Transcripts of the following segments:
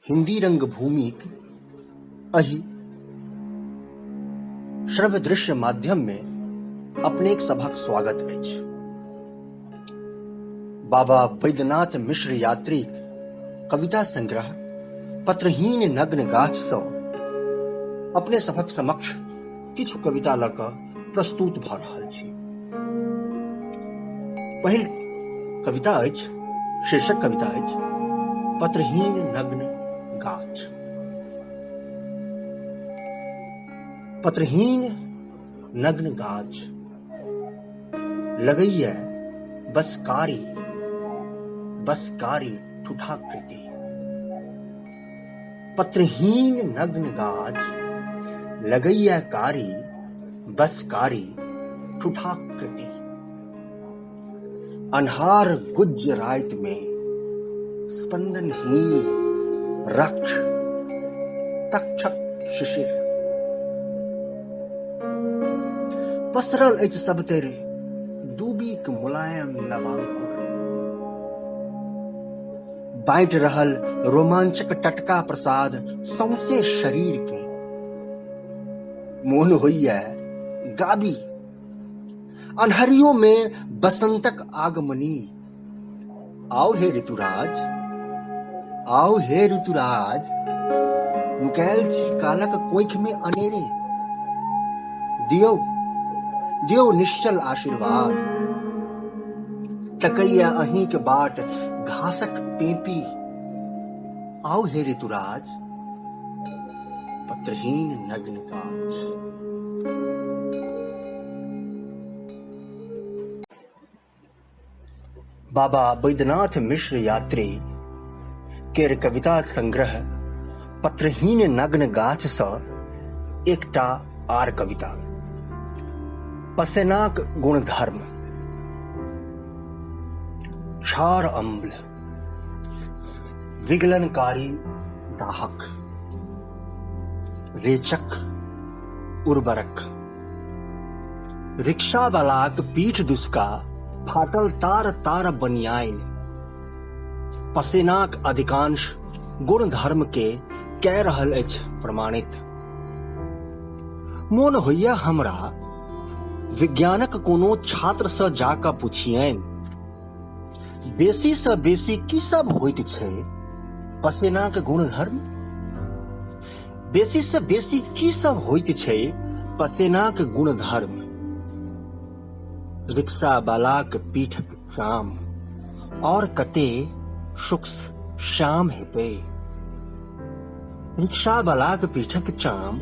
हिंदी रंगभूमिक एहि श्रव्य दृश्य माध्यम में अपनेक सभक स्वागत अछि। बाबा वैद्यनाथ मिश्र यात्रीक कविता संग्रह पत्रहीन नग्न गाछ सँ अपने सभक समक्ष किछु कविता लऽ कऽ प्रस्तुत भऽ रहल छी। पहिल कविता अछि, शीर्षक कविता अछि पत्रहीन नग्न गाछ। पत्रहीन नग्न गाछ लगैया बसकारी बसकारी ठुठाकृति। पत्रहीन नग्न गाछ लगैया कारी बसकारी ठुठाकृति। अन्हार गुज्ज राति में स्पंदनहीन रक्ष तक्षक शिशिर। पसरल अछि सब तेरे दूबीक मुलायम नवांकुर। बाँटि रहल रोमांचक टटका प्रसाद सौंसे शरीर के। मोन होइए गाबी अन्हरियो में बसंतक आगमनी। आओ हे ऋतुराज, आओ हे ऋतुराज, नुकायल छी कालक कोखि में अनेरे। दियौ दियौ निश्चल आशीर्वाद। तकैया अहींक बाट घासक पेपी। आओ हे ऋतुराज, पत्रहीन नग्न गाछ। बाबा बैद्यनाथ मिश्र यात्री केर कविता संग्रह पत्रहीन नग्न गाछ सँ एकटा आर कविता पसेनाक गुणधर्म। क्षार अम्ल विगलनकारी दाहक रेचक उर्वरक। रिक्शावलाक पीठ दुसका फाटल तार तार बनियाइन। पसेनाक अधिकांश गुणधर्म के कए रहल अछि प्रमाणित। मोन होइए हमरा विज्ञानक कोनो छात्र सँ जा कऽ पुछियनि, बेसी सँ बेसी की सब होइत छै पसेनाक गुणधर्म? बेसी सँ बेसी की सब होइत छै पसेनाक गुणधर्म? रिक्शावालाक पीठक चाम और कते सूक्ष्म श्याम हेतै। रिक्शावालाक पीठक चाम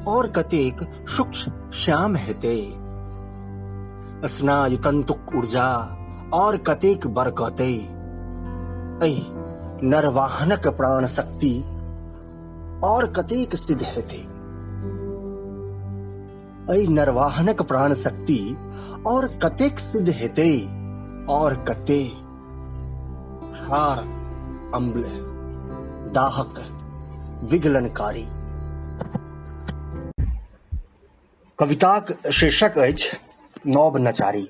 और कतेक सूक्ष्म श्याम हेतै। स्नायुतंतुक ऊर्जा और कतेक बरकतै। एहि नरवाहनक प्राण शक्ति और कतेक सिद्ध हेतै। एहि नरवाहनक प्राण शक्ति और कतेक सिद्ध हेतै और कते। क्षार अम्ल दाहक विगलनकारी। कविताक शीर्षक अछि नव नचारी,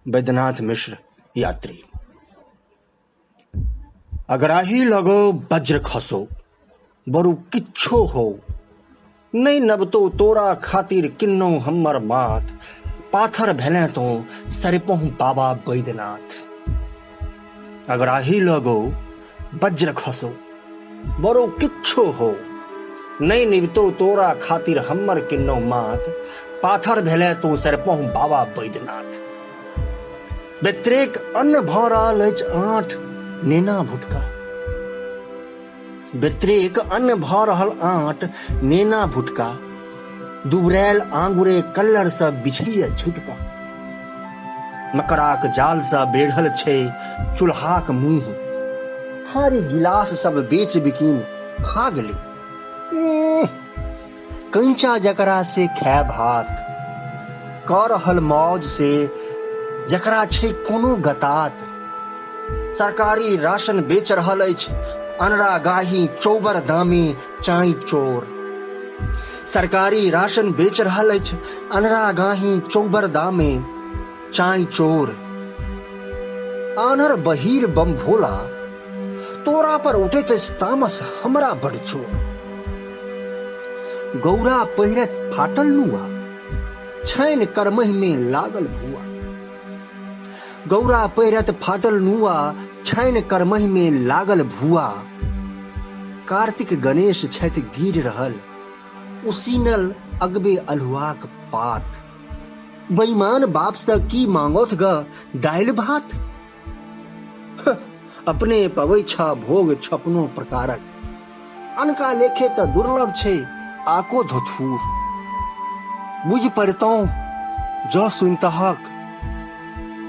बैद्यनाथ मिश्र यात्री। अगराही लगो वज्र खसो बरु किच्छो हो, नहि नबतो तोरा खातिर किन्नो हमर माथ, पाथर भेले तो सरिपहुँ बाबा बैद्यनाथ। अगराही लगो वज्र खसो बरु किच्छो हो, नहि निबतो तोरा खातिर हमर किन्नो माथ, पाथर भेले तो सरिपहुँ बाबा बैद्यनाथ। बेत्रेक अन्न भऽ रहल अछि आँठ नेना भुटका, बेत्रेक अन्न भऽ रहल आँट नेना भुटका, दुबरायल आंगुरे कल्लर सँ बिछैया झुटका। मकड़ाक जाल सँ बेढ़ल छै चूल्हाक मुँह, थारी गिलास सब बेच बिकिन खा गेलै। कंचा जकरा से खाय भात, कऽ रहल मौज से जकरा छै कोनो गतात। सरकारी राशन बेच रहल अछि अनरा गाही चौबर दामे चाई चोर। सरकारी राशन बेच रहल अछि अनरा गाही चौबर दामे चाई चोर। आन्हर बहीर बम भोला तोरा पर उठैत अछि तामस हमरा बड़ चोर। गौरा पहिरत फाटल नुआ, छैन करमहि में लागल भुआ। गौरा पहिरत फाटल नुआ, छैन करमहि में लागल भुआ। कार्तिक गणेश छथि गिर रहल, उसीनल अगबे अल्हुआक पात। बेईमान बाप से की मांगोथ ग दालि भात? अपने पबै छ भोग छपनो प्रकारक, अनका लेखे तऽ दुर्लभ छै आको धोथूर। बुझि पड़ितौं जँ सुनितहक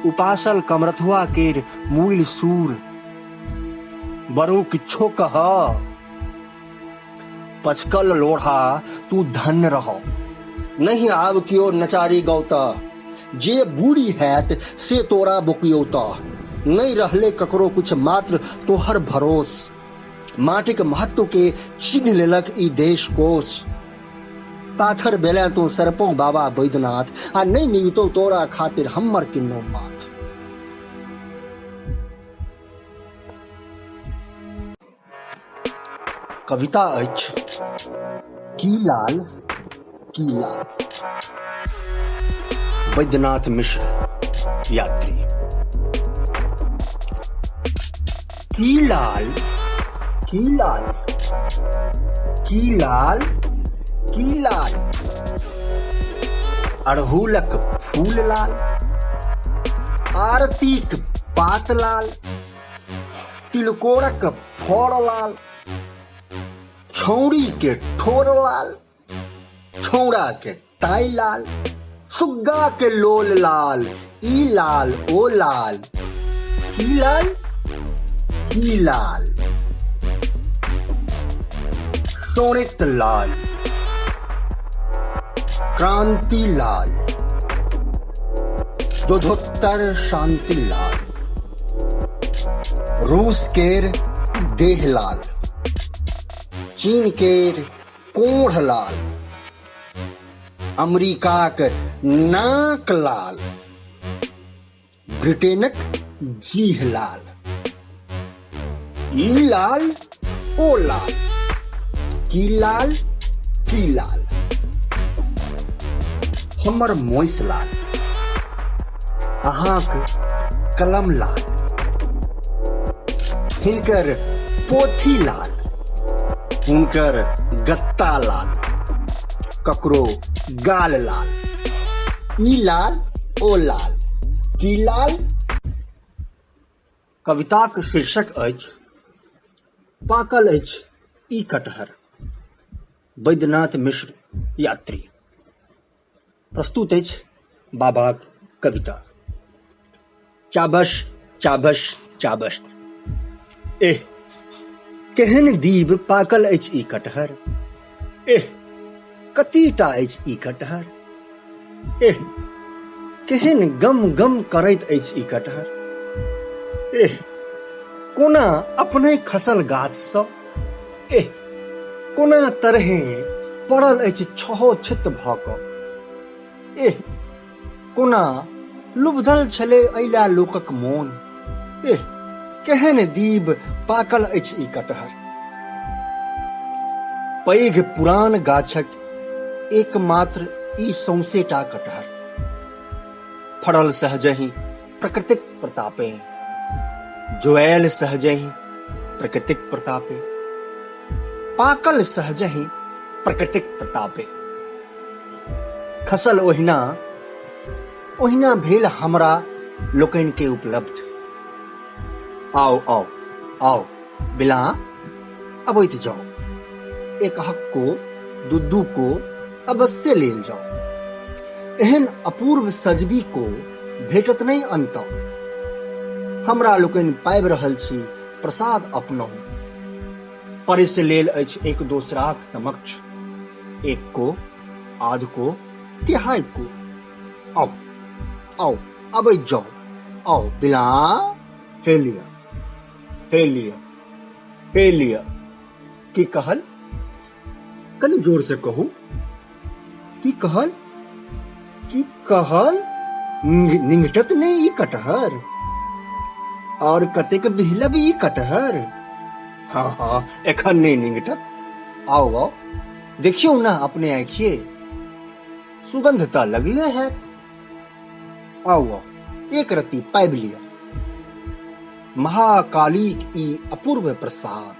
उपासल कमरथुआ केर मूल सूर। बरू किछो कह पचकल लोढ़ा तू धन्य रह, नहीं आब कियो नचारी गौतह। जे बूढ़ी हैत से तोरा बोकियौतह, नहीं रहले ककरो कुछ मात्र तोहर भरोस। माटिक महत्व के चिन्ह लेलक ई देश कोष। पाथर बेले तू सरपो बाबा बैद्यनाथ, आ नहीं निवितो तोरा खातिर हम्मर किन्नो माथ। कविता अछि की लाल की लाल, बैद्यनाथ मिश्र यात्री। की लाल की लाल की लाल की लाल, अड़हुलक फूल लाल, आरतीक पात लाल, तिलकोरक फड़ लाल, छौड़ी के ठोर लाल, छौड़ा के टाई लाल, सुग्गा के लोल लाल, ई लाल ओ लाल, की लाल की लाल, शोणित लाल, क्रांति लाल, दुधोत्तर शांति लाल, रूस केर देह लाल, चीन केर कोढ़ लाल, अमेरिकाक नाक लाल, ब्रिटेनक जीह लाल, ई लाल ओ लाल, की लाल की लाल, हमर मोइस लाल, अहाँक कलम लाल, हिनकर पोथी लाल, हुनकर गत्ता लाल, ककरो गाल लाल, ई लाल ओ लाल, की लाल। कविताक शीर्षक अछि पाकल अछि ई कटहर, बैद्यनाथ मिश्र यात्री। प्रस्तुत अछि बाबाक कविता। चाबस चाबस चाबस, एह केहन दीब पाकल अछि ई कटहर, एह कतीटा अछि ई कटहर, एह केहन गम गम करैत अछि ई कटहर, एह कोना अपने खसल गाछसँ, एह कोना तरहे पड़ल अछि छहो छित भऽ कऽ, एह कोना लुबधल छलै अइला लोकक मोन, एह केहन दीब पाकल अछि ई कटहर। पैघ पुरान गाछक एकमात्र ई सौंसे टा कटहर, फड़ल सहजहि प्रकृतिक प्रतापे, जोएल सहजहि प्रकृतिक प्रतापे, पाकल सहजहि प्रकृतिक प्रतापे, खसल ओहिना ओहिना भेल हमरा लोकनि के उपलब्ध। आओ आओ आओ बिला अबैत जाओ, एक हक्को दू दू को अवश्य लेल जाओ, एहन अपूर्व सजबी को भेटत नहि अंत। हमरा लोकनि पाबि रहल छी प्रसाद अपनहु, परसि लेल अछि एक दोसराक समक्ष, एक को आध को तिहाई को। आओ आओ अबैत जाओ, आओ बिला, हे लिअ हे लिअ हे लिअ। की कहल? कनि जोर से कहू, की कहल? की कहल? निंगटत नहि ई कटहर, और कतेक बिहलब ई कटहर। हँ हँ, एखन नहि निंगटत। आउ आउ, देखियौ ने अपने आँखिए, सुगंध तऽ लगले हैत। आउ आउ, एक रत्ती पाबि लिअ महाकालीक ई अपूर्व प्रसाद।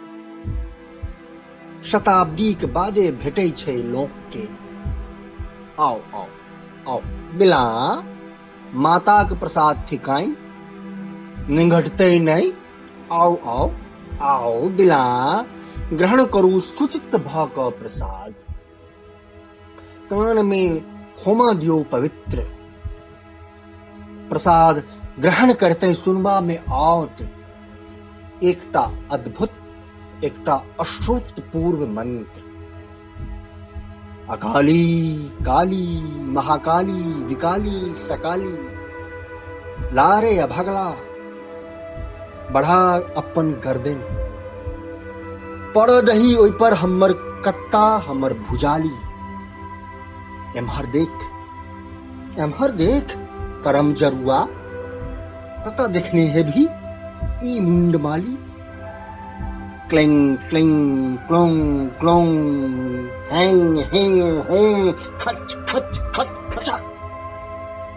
शताब्दीक बादे भेटै छै लोकके। आउ आउ आउ बिला, माताक प्रसाद थिकाइन, निंघटतै नहि। आउ आउ आउ बिला, ग्रहण करू सुचित भऽ कऽ प्रसाद। कान में होमा दियौ पवित्र प्रसाद। ग्रहण करते सुनबा में आओत एकटा अद्भुत, एकटा अश्रुतपूर्व मंत्र। अकाली काली महाकाली विकाली सकाली, लारे अभगला बढ़ा अपन गर्दन, पड़ दही ओहि पर हमर कत्ता हमर भुजाली। एम्हर देख, एम्हर देख करम जरुआ, कतऽ देखने हेबही ई मुंडमाली। क्लिंग क्लिंग क्लोंग क्लोंग, हैंग हिंग होंग, खच खच खच खचक।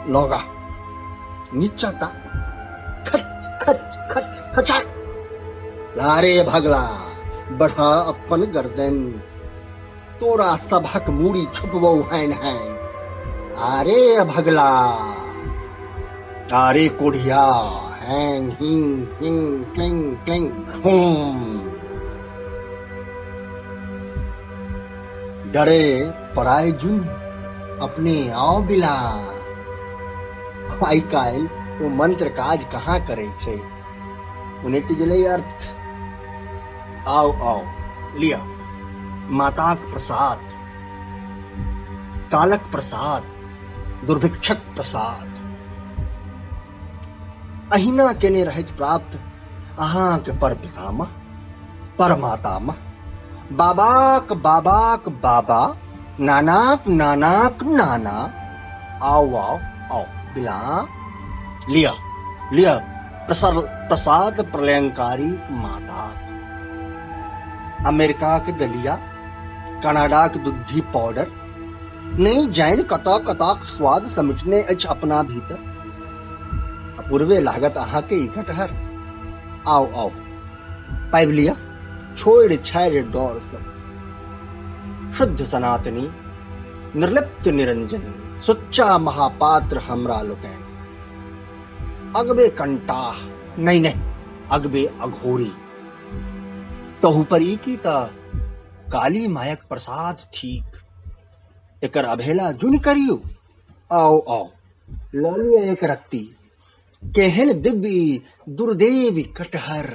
लगा नीचा ता, खच खच खच खचक। लारे भगला बढ़ा अपन गर्दन, तोरा सभक मूड़ी छुपबौ हैन हैन। अरे भगला, अरे कोढ़िया, हैंग हिंग हिंग क्लिंग क्लिंग हुम। डरे पराय जुन, अपने आओ बिला। आइ काल्हि ओ मंत्र काज कहाँ करै छै, उनटि गेलै अर्थ। आओ आओ लिअ माताक प्रसाद, कालक प्रसाद, दुर्भिक्षक प्रसाद। अहिना केने रहैत प्राप्त अहाँक पर पितामह, परमातामह, बाबाक बाबाक बाबा, नानाक नानाक नाना। आओ आओ आओ बिला, लिअ लिअ प्रसाद प्रलयंकारी माताक। अमेरिकाक दलिया, कनाडाक दुग्धी पाउडर, नहि जानि कतऽ कतऽक स्वाद समेटने अछि अपना भीतर। अपूर्वे लागत अहाँके ई कटहर। आओ आओ पाबि लिअ छोड़ि छाड़ि डर सब। शुद्ध सनातनी निर्लिप्त निरंजन सुच्चा महापात्र हमरा लोकनि। अगबे कंटाह नहीं नहीं अगबे अघोरी। तहु पर ई की तऽ काली मायक प्रसाद ठीक, एकर अभेला जुनि करियौ। आओ आओ लऽ लिअ एक रत्ती, केहन दिव्य दुर्देव कटहर।